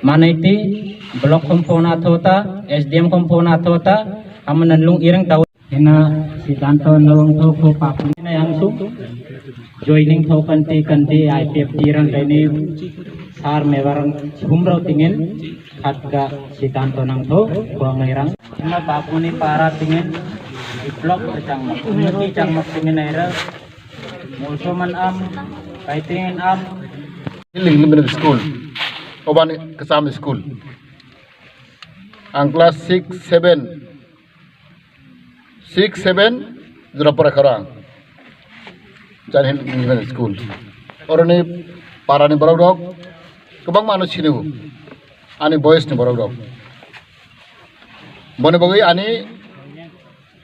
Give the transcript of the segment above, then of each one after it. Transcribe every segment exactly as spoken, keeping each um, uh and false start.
Manaiti block khom phone athota, S D M khom phone athota, amana lung irang tau. Hina Siddhanto nung tho ko papli na yang su. Joining tho kanti kanti I P F T rang kaini sar mebar humrau tingin khatka Siddhanto nang tho ko ngai rang. Hina Bapuni para tingin block chang, community chang mak tingin aira. Musuman am, kaiting am. Hiling Middle School, Obani Kasam School. Ang class six, seven, six, seven, jora pore khorang. Jan Hill Middle School. Oroni parani borok rok, kwbangma ano sinigo. Ani boyes ni borok rok. Boni bagwi ani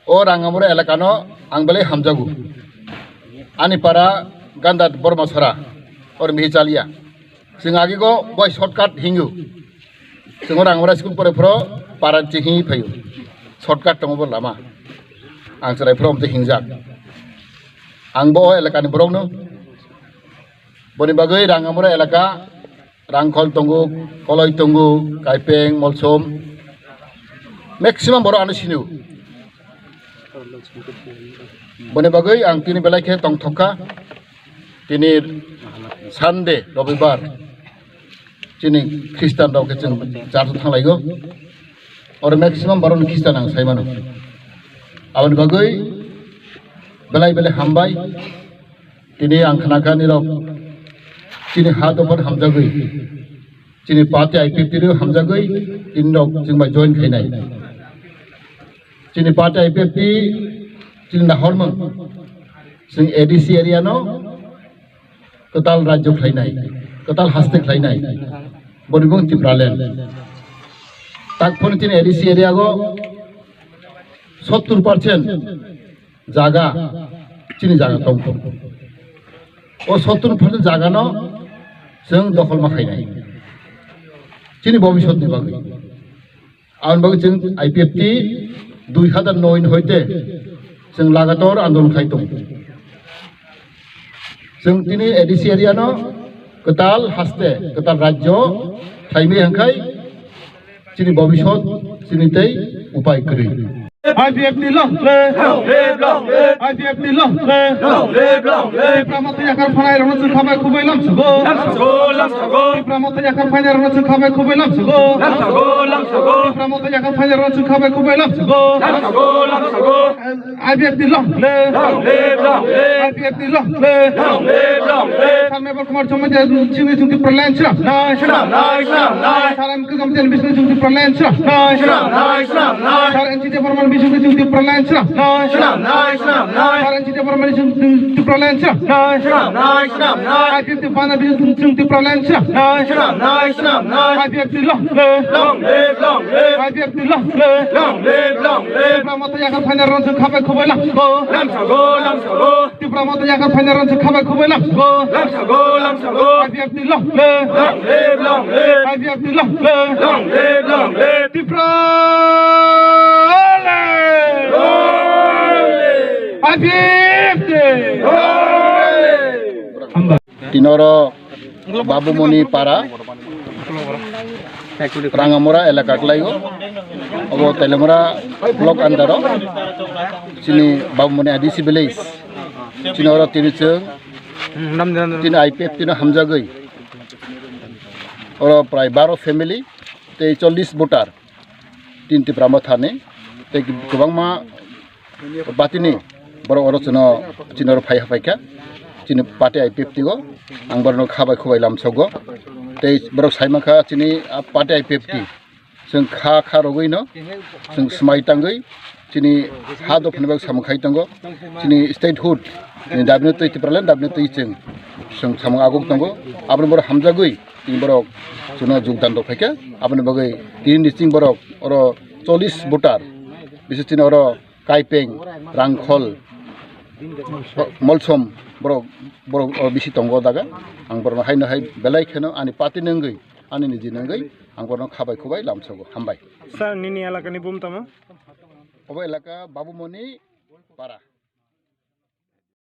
O Rangamura elakano ang belai hamjago. Ani para Ganda Bormasora, or mihi chalia. Chwng agigo bai shortcut hingo. Chwng o Rangamura school pore phoro para chihing phaio. Shortcut tongo bo lama. Ang chwrai phoro omte hingjak. Ang bo o elakani borokno. Boni bagwi Rangamura elaka Rangkhol tongo, Koloi tongo, Kaipeng, Molsom, maximum borok ano sino. Boni bagwi ang tini belai khe tongthokha. Tini Sunday, Robibar, chini Christian rok khe chwng church o thanglaio. Oro maximum borok ni Christian ang saimano. Aboni bagwi belai belai hambai. Tini ang khnakha nirok chini ha dophano hamjagwi, chini party I P F T rok hamjagwi, tini rok chwng bai join khainai. Chini party I P F T chini nahormung, chwng A D C area no kwtal rajyo khlainai, kwtal haste khlainai, boni bung Tipraland. Takphano chini A D C area go sottur percent jaga, chini jaga tongkho. O sottur percent jaga no chwng dokhol ma khainai. Chini bobisot ni bagwi. Aboni bagwi chwng I P F T dui hazar noi ni hoite chwng lagator andolon khai tongo. Chwng tini A D C area no kwtal haste, kwtal rajyo khlaimai hangkhai chini bobisot chini tei upai kwrwi. I P F T long live! Long live, long live! I P F T long live! Long live, long live! Tipra Motha yakhar phainai rokno chwng khabai khubai lamsogo. Lamsogo, lamsogo! Tipra Motha yakhar phainai rokno chwng khabai khubai lamsogo. Lamsogo, lamsogo! Tipra Motha yakhar phainai rokno chwng khabai khubai lamsogo. Lamsogo, lamsogo! I P F T long live! Long live, long live! I P F T long live! Long live, long live! Sir Mebar Kumar Chongmaithai chini chwng Tipraland swnamnai. Swnamnai, swnamnai! Sir M K Jamatia bisingtwi chwng Tipraland swnamnai. Swnamnai, swnamnai! Sir N C Debbarma bisingtwi chwng Tipraland swnamnai. Swnamnai, swnamnai! Sir N C Debbarma bisingtwi chwng Tipraland swnamnai. Swnamnai, swnamnai! I P F T bana bisingtwi chwng Tipraland swnamnai. Swnamnai, swnamnai! I P F T long live! Long live, long live! I P F T long live! Long live, long live! Tipra Motha yakhar phainai rokno chwng khabai khubai lamsogo. Lamsogo, lamsogo! Tipra Motha yakhar phainai rokno chwng khabai khubai lamsogo. Lamsogo, lamsogo! I P F T long live! Long live, long live! I P F T long live! Long live, long live! Tipra live! Long live! I P F T! Long live! Hambai. Tini oro Babumoni para, Rangamura elaka kwlaio. Obo Teliamura block under o. Chini Babumoni A D C village. Chini oro tini chwng, tini I P F T no hamjagwi. Oro prai baro family tei chollish voter. Tini Tipra Mothani tei kwbangma Party ni borok oro chwngno, chini oro phai, phai kha, chini party I P F T o, ang borokno kha bai, khubai lamsogo. Tei borok sai mankha chini, ah, party I P F T, chwng kha, kha rogwi no, chwng swmai tangwi, chini ha dophani bagwi samung khai tongo, chini statehood ni dabi no twi Tipraland dabi no twi chwng, chwng samung aguk tongo, abono borok hamjagwi, tini borok chwngno jogdan rok phai kha, aboni bagwi tini ni chini borok oro chollish voter, bises chini oro Kaipeng, Rangkhol, Molsom, borok, borok, o bisi tongo o jaga. Ang borokno haino hai belai kheno ani party ni wngwi, ani niji ni wngwi, ang borokno kha bai, khubai lamsogo. Hambai. Sir, nini elaka ni bum tamo? Obo elaka Babumoni para.